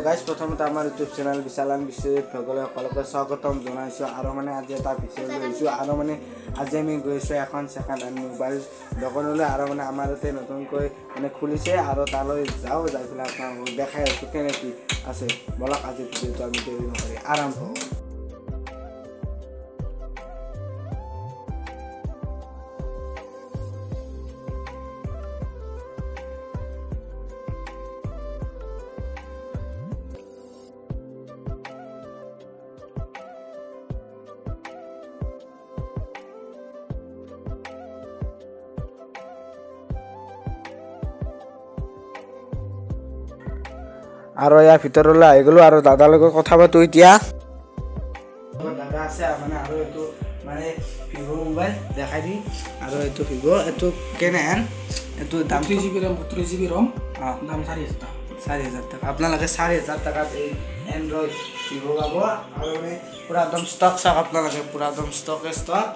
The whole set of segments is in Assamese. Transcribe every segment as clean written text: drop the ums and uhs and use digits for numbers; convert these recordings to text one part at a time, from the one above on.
গাইজ, প্ৰথমতে আমাৰ ইউটিউব চেনেল বিশালান বিশ্বজিৎ ভগলৈ সকলোকে স্বাগতম জনাইছোঁ। আৰু মানে আজি এটা ভিডিঅ' লৈ আহিছোঁ। আৰু মানে আজি আমি গৈছোঁ এখন ছেকেণ্ড হেণ্ড মোবাইল দোকানলৈ। আৰু মানে আমাৰ ইয়াতে নতুনকৈ মানে খুলিছে আৰু তালৈ যাওঁ, যাই পেলাই আপোনালোকক দেখাই আছোঁ কেনেকৈ আছে। বলক, আজি ভিডিঅ'টো আমি দেৰি নকৰি আৰম্ভ কৰোঁ। আৰু ইয়াৰ ভিতৰলৈ আহি গ'লোঁ আৰু দাদাৰ লগত কথা পাতোঁ। এতিয়া দাদা আছে মানে আৰু এইটো মানে ভিভ' মোবাইল দেখাই দিম। আৰু এইটো ভিভ', এইটো কেনেহেন, এইটো দাম? 3 জিবি ৰেম, 32 জিবি ৰম। দাম 4000 টকা। 4000 টকা। আপোনালোকে 4000 টকাত এই এণ্ড্ৰইড ভিভ' পাব। আৰু মানে পূৰা একদম ষ্টক চাওক আপোনালোকে, পূৰা একদম ষ্টকে ষ্টক।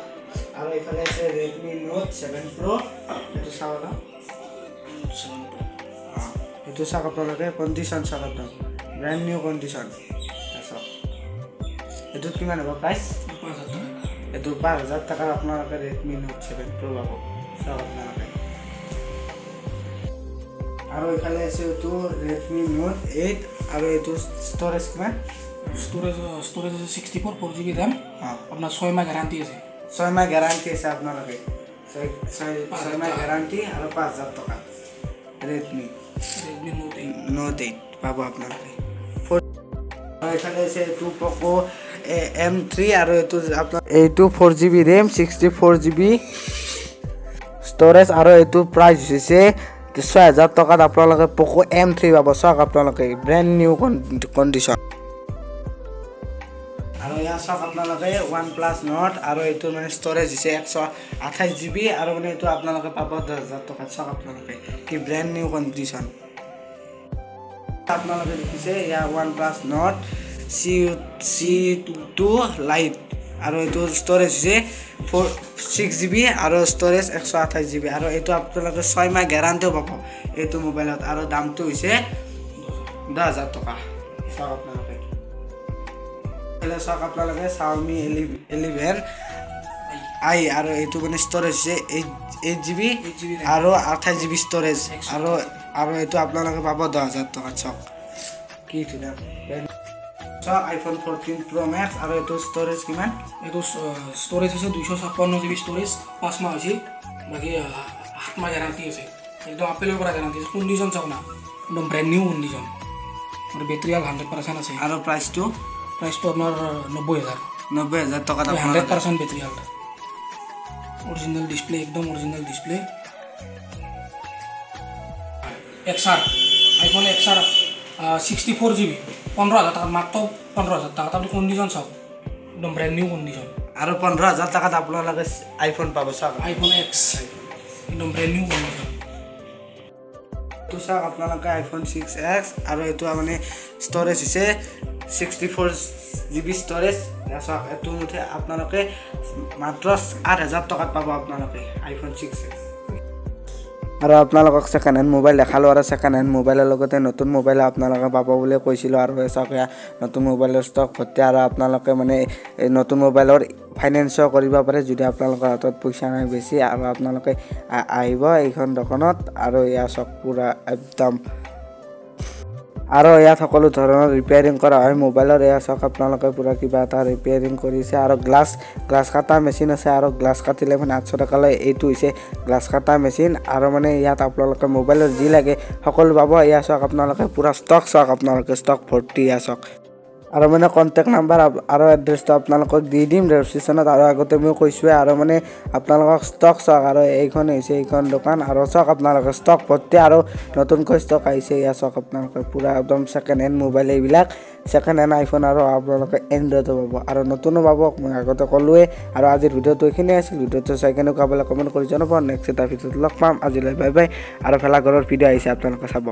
আৰু এইফালে আছে ৰেডমি নোট 7 প্ৰ', এইটো চাওক অলপ। 7 প্ৰ'। এইটো চাওক আপোনালোকে, কণ্ডিশ্যন চাওক, একদম ব্ৰেণ্ড নিউ কণ্ডিশ্যন চাওক। এইটোত কিমান হ'ব প্ৰাইচ? 5000 টকা। এইটো 5000 টকাৰ আপোনালোকে ৰেডমি নোট 7 প্ৰ' পাব, চাওক আপোনালোকে। আৰু এইফালে আছে এইটো ৰেডমি নোট 8। আৰু এইটো ষ্ট'ৰেজ কিমান? ষ্ট'ৰেজ আছে 64, 4 জিবি ৰেম। আপোনাৰ 6 মাহ গেৰাণ্টি আছে। 6 মাহ গেৰাণ্টি আছে আপোনালোকে, 6 মাহ গেৰাণ্টি আৰু 5000 টকা ৰেডমি ৰেডমি নোট 8। নোট 8 পাব আপোনালোকে। আৰু এইফালে আছে এইটো পক' এম 3। আৰু এইটো আপোনাৰ এইটো 4 GB RAM, 64 GB storage. আৰু এইটো প্ৰাইচ হৈছে 6000 টকাত আপোনালোকে পক' এম 3 পাব। চাওক আপোনালোকে, ব্ৰেণ্ড নিউ কণ্ডিশ্যন। আৰু ইয়াত চাওক আপোনালোকে ওৱান প্লাছ নৰ্ড। আৰু এইটো মানে ষ্ট'ৰেজ হৈছে 128 জিবি। আৰু মানে এইটো আপোনালোকে পাব 10,000 টকাত। চাওক আপোনালোকে কি ব্ৰেণ্ড নিউ কণ্ডিশ্যন। আপোনালোকে দেখিছে ইয়াৰ one plus Nord C 2 lite. আৰু এইটো ষ্ট'ৰেজ হৈছে 4 6 জিবি আৰু ষ্ট'ৰেজ 128 জিবি। আৰু এইটো আপোনালোকে 6 মাহ গেৰাণ্টিও পাব এইটো মোবাইলত। আৰু দামটো হৈছে 10,000 টকা। চাওক আপোনালোকে, এইফালে চাওক আপোনালোকে চাওমি 11 আই। আৰু এইটো মানে ষ্ট'ৰেজ হৈছে 8 জিবি 8 জিবি আৰু 28 জিবি ষ্ট'ৰেজ। আৰু এইটো আপোনালোকে পাব 10,000 টকাত। চাওক কি ধুনীয়া। চাওক আইফোন 14 প্ৰ' মেক্স। আৰু এইটো ষ্ট'ৰেজ কিমান? এইটো ষ্ট'ৰেজ হৈছে 256 জিবি ষ্ট'ৰেজ, 5 মাহ হৈছে, বাকী 7 মাহ গেৰাণ্টি আছে। একদম আপেলৰ পৰা গেৰাণ্টি আছে। কণ্ডিশ্যন চাওক না, একদম ব্ৰেণ্ড নিউ কণ্ডিশ্যন। আৰু বেটেৰী 100% আছে। আৰু প্ৰাইচটো? প্ৰাইচটো আপোনাৰ 90,000। 90,000 টকাত 100 আপোনালোকে percent battery health, original display, একদম অৰিজিনেল ডিছপ্লে। এক্সাৰ, আইফোন এক্সাৰ 64 জিবি, 15,000 টকাত, মাত্ৰ 15,000 টকাত। আপুনি কণ্ডিশ্যন চাওক, একদম ব্ৰেণ্ড নিউ কণ্ডিশ্যন। আৰু 15,000 টকাত আপোনালোকে আইফোন পাব, চাওক। আইফোন এক্স, একদম ব্ৰেণ্ড নিউ কণ্ডিশ্যন। এইটো চাওক আপোনালোকে আইফোন 6 এক্স। আৰু এইটো মানে ষ্ট'ৰেজ হৈছে 64 জিবি ষ্ট'ৰেজ। চাওক, এইটো মুঠে আপোনালোকে মাত্ৰ 8000 টকাত পাব আপোনালোকে আইফোন 6 এক্স। আৰু আপোনালোকক ছেকেণ্ড হেণ্ড মোবাইল দেখালোঁ। আৰু ছেকেণ্ড হেণ্ড মোবাইলৰ লগতে নতুন মোবাইল আপোনালোকে পাব বুলি কৈছিলোঁ। আৰু চাওক, এয়া নতুন মোবাইলৰ ষ্টক ভৰ্তি। আৰু আপোনালোকে মানে এই নতুন মোবাইলৰ ফাইনেন্সো কৰিব পাৰে যদি আপোনালোকৰ হাতত পইচা নাই বেছি। আৰু আপোনালোকে আহিব এইখন দোকানত। আৰু এয়া চাওক পূৰা একদম। আৰু ইয়াত সকলো ধৰণৰ ৰিপেয়াৰিং কৰা হয় মোবাইলৰ। এয়া চাওক আপোনালোকে, পূৰা কিবা এটা ৰিপেয়াৰিং কৰিছে। আৰু গ্লাছ কটা মেচিন আছে। আৰু গ্লাছ কাটিলে মানে 800 টকা লয়। এইটো হৈছে গ্লাছ কটা মেচিন। আৰু মানে ইয়াত আপোনালোকে মোবাইলৰ যি লাগে সকলো পাব। এয়া চাওক আপোনালোকে, পূৰা ষ্টক চাওক আপোনালোকে, ষ্টক ভৰ্তি। এয়া চাওক। আৰু মানে কণ্টেক্ট নাম্বাৰ আৰু এড্ৰেছটো আপোনালোকক দি দিম ডেছক্ৰিপশ্যনত। আৰু আগতে মই কৈছোঁৱে। আৰু মানে আপোনালোকক ষ্টক চাওক। আৰু এইখন হৈছে এইখন দোকান। আৰু চাওক আপোনালোকে, ষ্টক ভৰ্তি আৰু নতুনকৈ ষ্টক আহিছে। ইয়াত চাওক আপোনালোকে, পূৰা একদম ছেকেণ্ড হেণ্ড মোবাইল এইবিলাক, ছেকেণ্ড হেণ্ড আইফোন। আৰু আপোনালোকে এণ্ড্ৰইডো পাব আৰু নতুনো পাব, মই আগতে ক'লোৱে। আৰু আজিৰ ভিডিঅ'টো এইখিনিয়ে আছিল। ভিডিঅ'টো চাই কেনেকুৱা পালে কমেণ্ট কৰি জনাব। নেক্সট এটা ভিডিঅ'ত লগ পাম, আজিলৈ বাই বাই। আৰু ভেলাঘৰৰ ভিডিঅ' আহিছে, আপোনালোকে চাব।